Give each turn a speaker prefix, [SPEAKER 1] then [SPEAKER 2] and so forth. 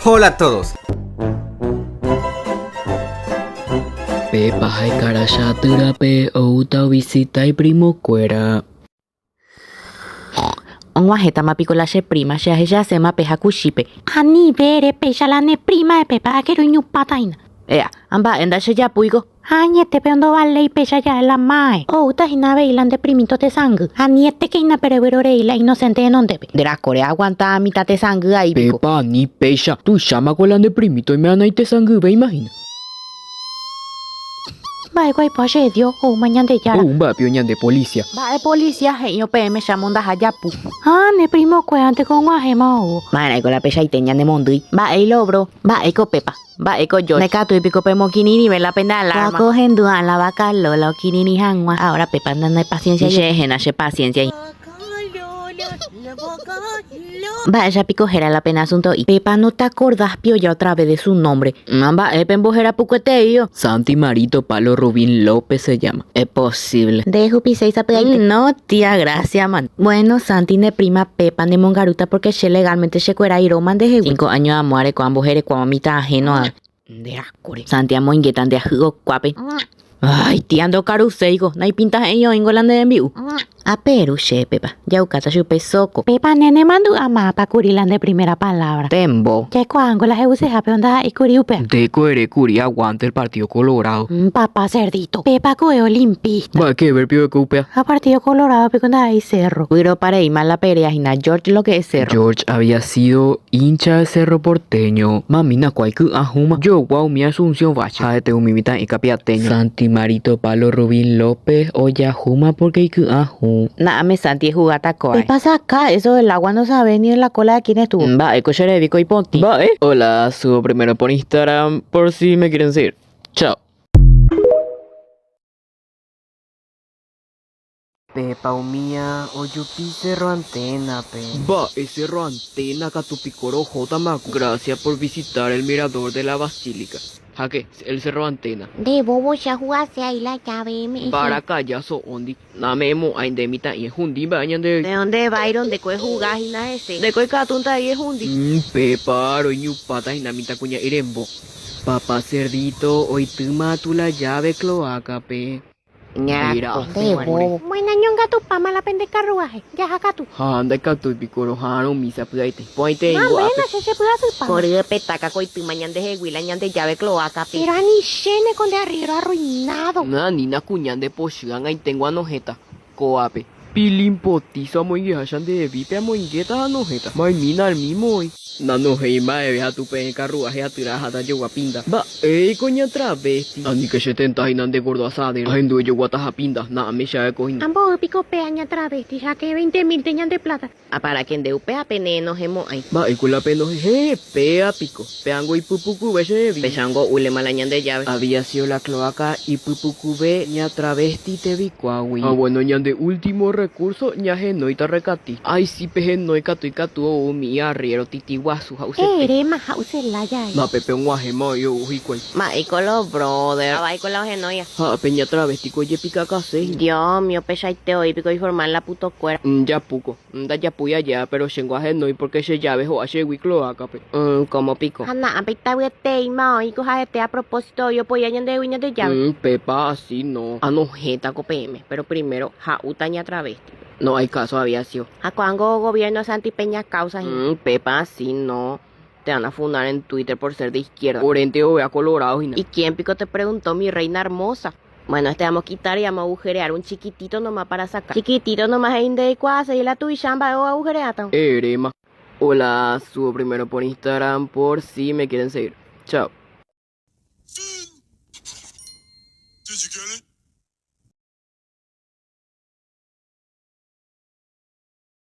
[SPEAKER 1] Hola a todos.
[SPEAKER 2] Pe paha ikaracha atýrape oúta ovisita iprimokuéra.
[SPEAKER 3] Og̃uahẽtama piko la che prima, che ahechaséma pe hakuchípe.
[SPEAKER 4] Anive ere péicha la ne prima epépa akeru iñupãta hína.
[SPEAKER 3] Ea, ha mba'e ndachejapúiko.
[SPEAKER 4] Ha añetépe ndovaléi péicha ja'e la máe. Oúta hína avei la nde primito tesãngy. Anietéke hína pe revyro rei la inocente henondépe.
[SPEAKER 3] Nde rakore aguanta mitã tesãngy ai piko.
[SPEAKER 2] Pépa ani péicha, tuichámako la nde primito oime'ãna itesãngyvéima hína.
[SPEAKER 4] Mba'éiko aipo che Dios, oúma Ñandejára.
[SPEAKER 2] Ou mba'e pio ñande policia.
[SPEAKER 3] Mba'e policia he'írõ peẽme che amondaha japu.
[SPEAKER 4] Ha ne primokuéranteko og̃uahẽma oúvo.
[SPEAKER 3] Ma'erãiko la peichaite ñanemondýi. Mba'e ilobro. Mba'éiko pépa. Mba'éiko George. Ndaikatúi piko pemokirirĩve la pende alarma.
[SPEAKER 4] Kóa ko ohendu'ã la vaca Lola okirirĩ hag̃ua.
[SPEAKER 3] Ahora pépa nda paciencia. Che héna che paciencia. Mba'éicha piko héra la pene asunto'i. Pépa no te acordás pioja otra vez de su nombre. Ma mba'e pembohéra pukueteío.
[SPEAKER 2] Santi Marito Palo Rubín López se llama.
[SPEAKER 3] Es posible.
[SPEAKER 4] Nde ehupiséi sapy'aite.
[SPEAKER 3] No, tía, gracia, man.
[SPEAKER 4] Bueno, Santi ne prima Pepa nemongarúta porque che legalmente chekuerái róma ndehegui.
[SPEAKER 3] Cinco año amo areko amboherekuáva mitã ajeno a. Nde rakóre. Santi amoingéta nde ahy'okuápe. Ay, tía ndokaruséiko, naipintahe'ẽi oĩngo la ne rembi'u. Aperu che, Pepa, ja'ukáta chupe soko.
[SPEAKER 4] Pepa, ne nemandu'a mápa kuri la nde primera palabra.
[SPEAKER 2] Tembo.
[SPEAKER 4] Jaikuaángo la he'usehápe ondaha'éi kuri upéva.
[SPEAKER 2] Ndéko ere kuri aguante el Partido Colorado.
[SPEAKER 4] Papá cerdito. Pepa ko'ẽ olimpista.
[SPEAKER 2] Mba'e que ver pio eko upéva.
[SPEAKER 4] Ha Partido Colorado piko ndaha'éi cerro.
[SPEAKER 3] Vyropa reíma la perea hína George lo que es cerro.
[SPEAKER 2] George había sido hincha de Cerro Porteño. Mamína kuái ky'a hũma. Jogua umi Asunción vache. Ha'ete umi mitã'i kapiateño. Santi Marito Palo Rubín López ojahúma porque iky'a hũ.
[SPEAKER 3] Na'ame Santi ehugáta kóae.
[SPEAKER 4] Pepa saca eso del agua no sabés ni en la cola de quién estuvo.
[SPEAKER 3] Mba'éko che revi ko ipotĩ.
[SPEAKER 2] Mba'e? Hola, subo primero por Instagram por si me quieren seguir. Chao.
[SPEAKER 5] Pepa umía ojupi Cerro Antena-pe.
[SPEAKER 2] Mba'e Cerro Antena katu piko rohótama ku. Gracias por visitar el mirador de la Basílica. Háke, el Cerro Antena.
[SPEAKER 4] Nde bobo che ahugase ahí la llave eme'ẽ.
[SPEAKER 2] Mbarakaja so'óndi. Name'ẽmo'ãi nde mitã'i ehundi mba'e ñande.
[SPEAKER 3] De onde Byron ndeko ehuga hína hese. Ndeko ikatúnte ahí ehundi.
[SPEAKER 2] Pépa roiñupáta hína mitãkuña'i rembo. Papa Cerdito oitýma atu la llave cloaca-pe.
[SPEAKER 4] Nde bobo. Buena ñongatupáma la pende carruaje. Jaha katu.
[SPEAKER 2] Ha ndaikatúi piko roha'arõ umi sapy'aite. Po'aite
[SPEAKER 4] Má
[SPEAKER 2] ingo ápe.
[SPEAKER 4] mbéna che chepy'asypa.
[SPEAKER 3] Kory petáka ko itýma ñandehegui la ñande llave cloaca-pe.
[SPEAKER 4] Pero anichéne ko nde arriero arruinado.
[SPEAKER 2] Anína kuña nde pochy ag̃aitengo anohẽta ko'ápe. Pilín potizo amoingeha cha nderevípe amoingéta ha anohẽta. Maimína al mismo oĩ. Nanohẽi mba'eve ha tupehẽ karruaje atyra aháta jogua pinda. Mba'éiko ña travesti. Aníke che tenta hína nde gordo asadero. Ahendu ejoguataha pinda. Na'ame che aeko hína.
[SPEAKER 4] Ambo'y piko péa ña travesti ha ke veinte mílte ñande plata.
[SPEAKER 3] Apara ke nde upéva pene enohẽmo'ãi.
[SPEAKER 2] Mba'éiko la penohẽ? Héẽ, péa piko. Péango ipypukuve che revi.
[SPEAKER 3] Pechango úlema la ñande llave.
[SPEAKER 2] Había sido la cloaca ipypukuve ña travesti tevikuágui. Ha bueno, ñande último recurso ñahenóita rekati. Ay si pehenói katu ikatu ou umi arriero titi guasu ha'usete.
[SPEAKER 4] Eréma ha'use lája ai.
[SPEAKER 2] Ma pépe og̃uahẽma oĩ ou hikuái.
[SPEAKER 3] Mba'éiko lo brother. Aváiko la ohenóia.
[SPEAKER 2] Ha pe ña travesti ko ojepikakase hína.
[SPEAKER 3] Dios mío, pechaite oĩ piko iformal la puto kuéra.
[SPEAKER 2] Japúko. Ndajapúi aja, pero chéngo ahenói porque che llave ho'a chegui cloaca-pe.
[SPEAKER 3] Cómo piko. Ha na'ápe itavyetéima oĩ ko ha'ete a propósito oĩ opoia ñandehegui ñande llave.
[SPEAKER 2] Pépa así no.
[SPEAKER 3] Anohẽta ko peẽme, pero primero ha'úta ña travesti-pe.
[SPEAKER 2] No hay caso había sido.
[SPEAKER 3] Ha ko'ág̃a gobierno Santi Peña causa hína. Pépa así no. Te van a funar en Twitter por ser de izquierda.
[SPEAKER 2] Orente ovea colorado hína.
[SPEAKER 3] ¿Y quién pico te preguntó, mi reina hermosa? Bueno, este vamos a quitar y vamos a agujerear un chiquitito nomás para sacar. Chiquitito nomás es inde cuase y la tuichamba o agujereata.
[SPEAKER 2] Erema. Hola, subo primero por Instagram por si me quieren seguir. Chao.
[SPEAKER 6] Did you get it?